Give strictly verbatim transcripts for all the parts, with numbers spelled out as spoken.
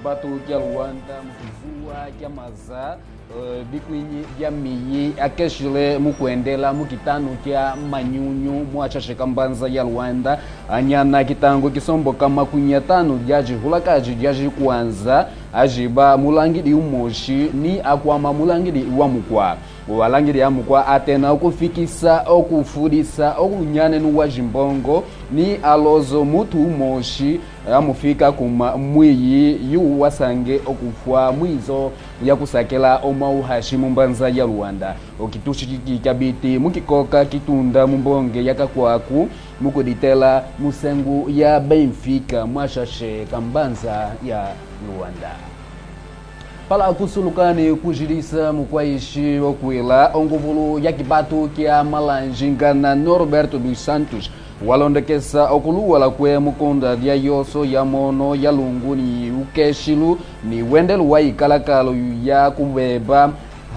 Batu kia Luanda mu kizuwa kia maza, eh, bikwinyi bia miyi akeshile mu kwendela mu kitanu kia manyunyu mwashashe ka mbanza ya Luanda, anyana kitango kisomboka makwinyi atanu dia jihulakaji dia jikwanza, ajiba mulangidi umoshi ni akwama mulangidi wa mukwa. Walangidi a mukwa atena okufikisa okufudisa okunyanenu wa jimbongo ni alozo mutu umoshi amufika kuma mwiyi yu wasange okufwa mwizo ya kusakela omauhashi mu mbanza ya Luanda. Okitushi kiki kabiti mu kikoka kitunda mu mbonge ya Kakwaku mu kuditela musengu ya Benfica mwashashe ka mbanza ya Luanda. Pala kusuluka ni kujilisa mukwaishi okwila onguvulu ya kibatu kia malanji ngana Norberto dos Santos walondekesa okuluwala kwe mukunda dia yoso ya mono ya lungu ni ukeshilu ni wendelu wa ikalakalo ya kubeba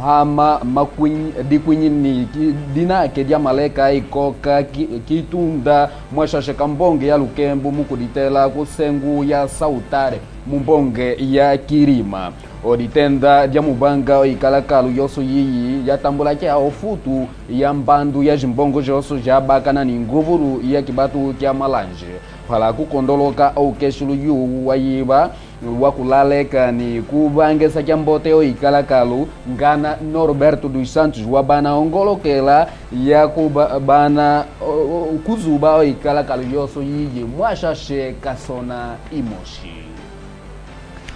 hama makwiny-, dikwinyi ni ki-, dinake dia maleka ikoka ki-, kitunda mwashashe ka mbonge ya lukembu mu kuditela kusengu ya Sautare mu mbonge ya Kirima. Oditenda dia mubanga oikalakalo yoso yiyi yatambula kia ofutu ya mbandu ya jimbongo joso jabakana ni nguvulu ya kibatu kia malanje. Pala kukondoloka oukeshilu yu wayiba wa kulaleka ni kubangesa kia mbote oikalakalo ngana Norberto dos Santos wabana ongolokela ya kuba-, bana o-, o-, kuzuba oikalakalo yoso yiyi mwashashe ka sona imoshi.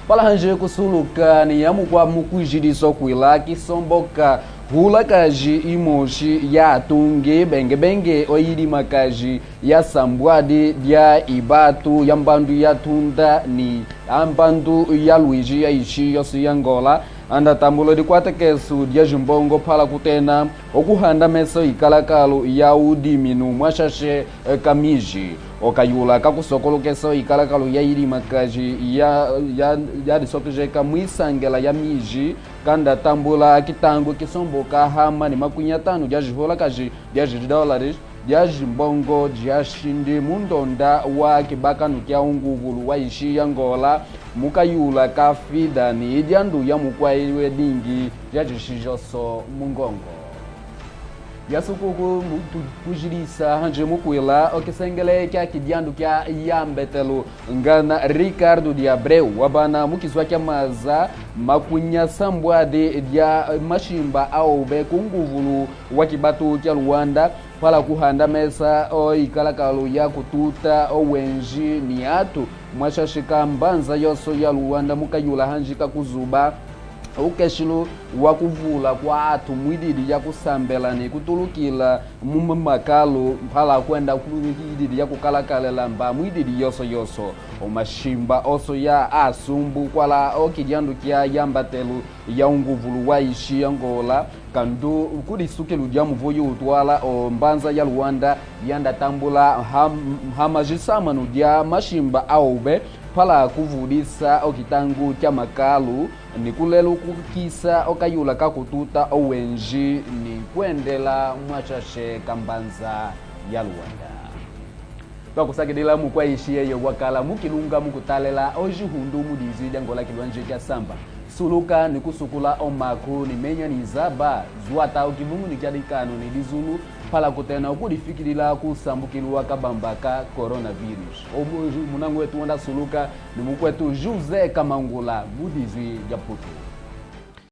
Pala hanje kusuluka ni ya mukwa mukwijiliso kwila kisomboka hulakaji imoshi ya atungi bengebenge oyilimakaji ya sambwadi dia ibatu ya mbandu ya tunda ni ambandu ya lwiji ya ishi yosi ya Ngola. Anda tambula dikwatekesu dia jimbongo pala kutena okuhandamesa ikalakalo ya udiminu mwashashe, eh, ka miji. Okayula ka kusokolokesa ikalakalo ya ilimakaji ya, ya, ya disokejeka mwisangela ya miji, kanda tambula kitango kisomboka hama ni makwinyi atanu dia jihulakaji dia jidolaris dia jimbongo dia shindi mu ndonda wa kibakanu kia unguvulu wa ishi ya Ngola, mukayula ka fida ni idiandu ya mukwayi we dingi dia jishi joso mu ngongo. Yasukuku mutu kujilisa hanje mukwila okisengele kia kidiandu kia ya mbetelu ngana Ricardo de Abreu wabana mukizwa kia maza makunya sambwadi dia mashimba aube kunguvulu wa kibatu kia Luanda. Pala kuhandamesa oikalakalo ya kututa owenji ni atu mwashashika mbanza yoso ya Luanda mukayula hanjika kuzuba ukeshilu wa kuvula kwa atu mwididi ya kusambela ni kutulukila mu makalu pala kwenda mwididi ya kukalakalela mba mwididi yoso yoso. Omashimba oso ya asumbu kwala okidiandu kia yambatelu ya unguvulu wa ishi ya Ngola. Kandu kudisukilu dia muvoyo utwala o mbanza ya Luanda yanda tambula ham-, hama jisamanu dia mashimba aube pala kuvudisa okitangu kia makalu ni kulelukukisa okayula ka kututa owenji ni kwendela mwashashe ka mbanza ya Luanda. Twakusakidila mukwa ishi yeyo wakala mukilunga mukutalela ojihundu mudizwi dia Ngola kilwanje kia samba. Suluka ni kusukula omaku ni menya ni zaba, zwata okivungu ni kia dikanu ni dizulu, pala kutena okudifikilila kusambukilwa kabamba ka coronavirus. Omu-, munangwetu wanda suluka ni mukwetu Jose Kamangula mudizwi dia Putu.